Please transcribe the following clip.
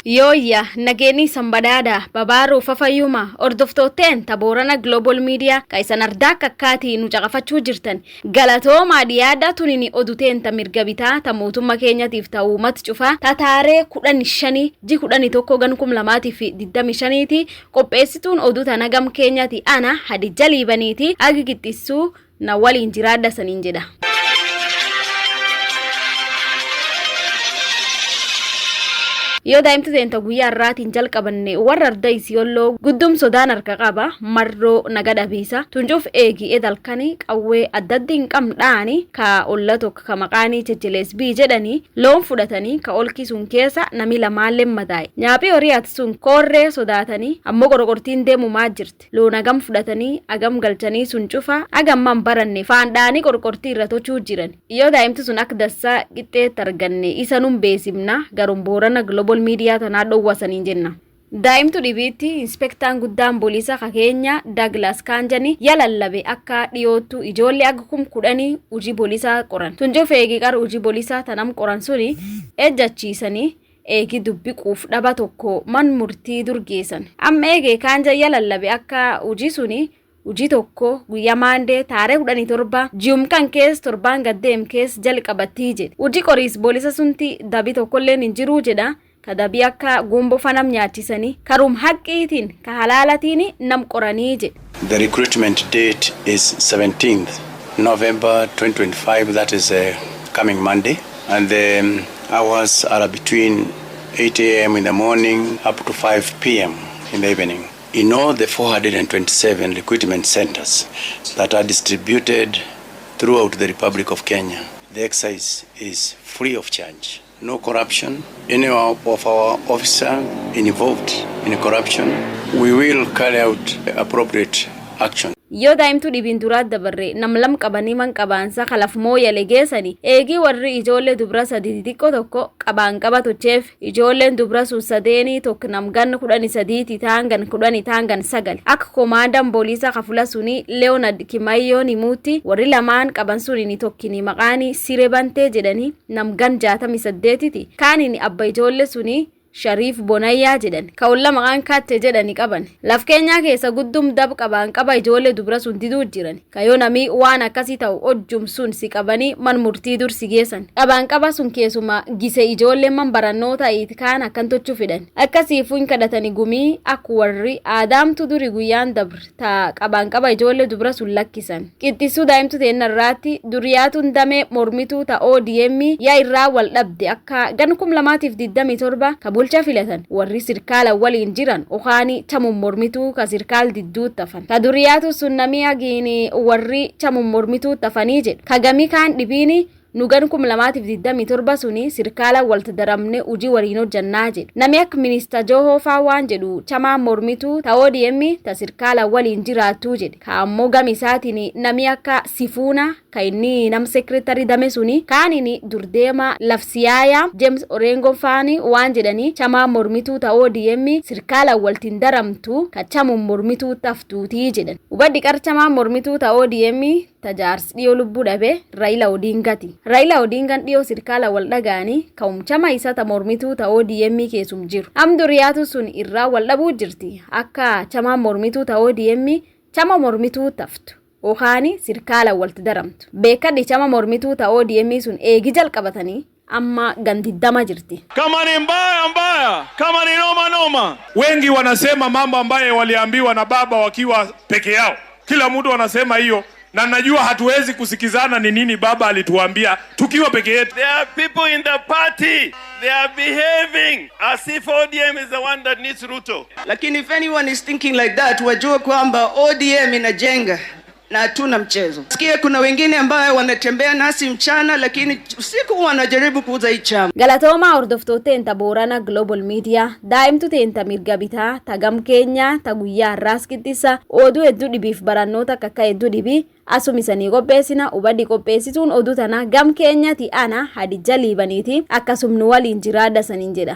Yooyya nageenii sanbadaadha babaaruu fafayyuma hordoftootteen ta Boorana Global Media ka isan ardaa kakkaatii nu caqafachuu jirtan galatoomaa dhiyaadha. Tunini oduteen ta mirga bitaa ta mootumma keenyatiif ta uumat cufaa ta taaree 15 ji 11 gan 2025ti. Qopheessituun oduu tana gam keenyati ana Hadijja Liibaniiti. Agi qixxissuu na waliin jiraadha saniin jedha. Yoo daa'imti teenta guyyaa har'aatiin jalqabanne, warra arda Isiyolloo guddum sodaan harka qaba marroo naga dhabiisa tuncuuf eegi edalkani qawwee addaddi hin qabn dhaani ka olla tokko ka maqaanii Checheleesbii jedhani loon fudhatanii ka olkii sun keessa nami lamaalleen madaa'e. Nyaaphii horii ati sun koorree sodaatanii ammoo qorqortiin deemumaa jirti. Loon agam fudhatanii agam galchanii sun cufa agamma hin baranne faandhaanii qorqortii irra tochuu jiran. Yoo daa'imti sun akka dassaa qixxeetti arganne isa nun beesimna garum Boorana Global Media tanaa dhowwasaniin jenna. Daa'imtu dhibiitti inspektaan guddaan booliisa ka keenya Douglas Kaanjani ya lallabe akka dhiyoottu ijoollee aga 10,000 hujii booliisaa qoran. Tun cufa eegi qar hujii booliisaa tanam qoran suni ejjachiisanii eegi dubbi quuf dhaba tokko man murtii dur geessan. Amma eegee Kaanja ya lallabe akka hujii suni hujii tokko guyyaa maandee taaree 17 ji'um kan keessa torbaan gaddeem keessa jalqabattii jedhe. Hujii qoriis boolisa sunti dabi tokkolleen hin jiruu jedha. Ka dabii akka gumboo fanam nyaachisanii karum haqqiitiin ka halaalatiin nam qoranii jedhe. The recruitment date is 17th November 2025, that is coming Monday, and the hours are between 8 a.m. in the morning up to 5 p.m. in the evening. In all the 427 recruitment centers that are distributed throughout the Republic of Kenya, the exercise is free of charge. No corruption. Any of our officer involved in corruption, we will carry out appropriate action. Yoo daa'imtuu dhibiin duraa dabarre, nam lam qabanii man qabaansa kalaf mooyale geessani eegii warri ijoollee dubra sadi xixiqqoo tokko qabaan qaba tocheef. Ijoolleen dubra sun sadeenii tokko nam gan 13ti, taan gan 10, taan gan 9. Akka komaandan booliisa kafula suni Leonard Kimayyoon himuutti, warri lamaan qaban sunini tokkini maqaani Sire Bantee jedhanii nam gan 68ti, kaanini abba ijoollee suni Shariif Bonayyaa jedhan. Ka olla maqaan Kaatte jedhani qaban. Laf keenyaa keessa guddum dab qabaan qaba ijoollee dubra sun diduu jiran. Ka yoo namii waan akkasii ta'u hojjum sun si qabanii man murtii dur si geessan. Qabaan qaba sun keessuma gise ijoolleen man barannoota iit kaan akkan tochuu fedhan. Akkasiifuu hin kadhatani gumii akka warri aadaamtu duri guyyaan dabr ta qabaan qaba ijoollee dubra sun lakkisan. Qixxissuu daa'imtu teenna irraatti duriyaatuun damee mormituu ta ODM yaa irraa wal dhabde akka gan 2027 ka bulcha filatan warri sirkaala waliin jiran okaani chamun mormituu ka sirkaal didduu tafan. Ka duriyaatu sun namii hagiin warri chamun mormituu tafanii jedhu. Ka gamii kaan dhibiini nu gan 2027 suni sirkaala walti daramne hojii waliin hojjannaa jedhu. Nami akka minister Johoo faa waan jedhu chamaa mormituu ta ODM ta sirkaala waliin jiraattuu jedhe. Ka ammoo gam isaatiin nami akka Sifuuna ka inni nam sekretari dame suni kaanini durdeema lafsiyaayaa James Orengo faani waan jedhanii chamaa mormituu ta ODM sirkaala waltiin daramtu ka chamun mormituu taftuutii jedhan. Hubadhi qar chamaa mormituu ta ODM ta jaarsi dhiyoo lubbuu dhabe Raila Odingati. Raila Odingan dhiyoo sirkaala wal dhaga'anii ka'um chama isa ta mormituu ta ODM keessum jiru. Am duriyaatu sun irraa wal dhabuu jirti akka chamaa mormituu ta ODM chama mormituu taftu. Okaani sirkaala walti daramtu. Beekadhi, chama mormituu ta ODM sun eegi jalqabatanii amma gandiddama jirti. Kama ni mbaya mbaya, kama ni noma noma. Wengi wanasema mambo ambayo waliambiwa na baba wakiwa peke yao. Kila mtu anasema hiyo, na najua hatuwezi kusikizana ni nini baba alituambia tukiwa peke yetu. There are people in the party, they are behaving as if ODM is the one that needs Ruto. Lakini if anyone is thinking like that, wajue kwamba ODM inajenga na hatuna mchezo. Sikia, kuna wengine ambayo wanatembea nasi mchana, lakini usiku wanajaribu kuuza hii chama. Galatoomaa hordoftoota Boorana Global Media. Daa'imtu teenta mirga bitaa ta gam keenyaa ta guyyaa har'aas qixxissa oduu hedduu dhibiif barannoota akka hedduu dhibii asumisanii qopheessina. Hubadhi, qopheessituun oduu tana gam keenyati ana Hadijja Liibaniiti. Akkasum nu waliin jiraadha saniin jedha.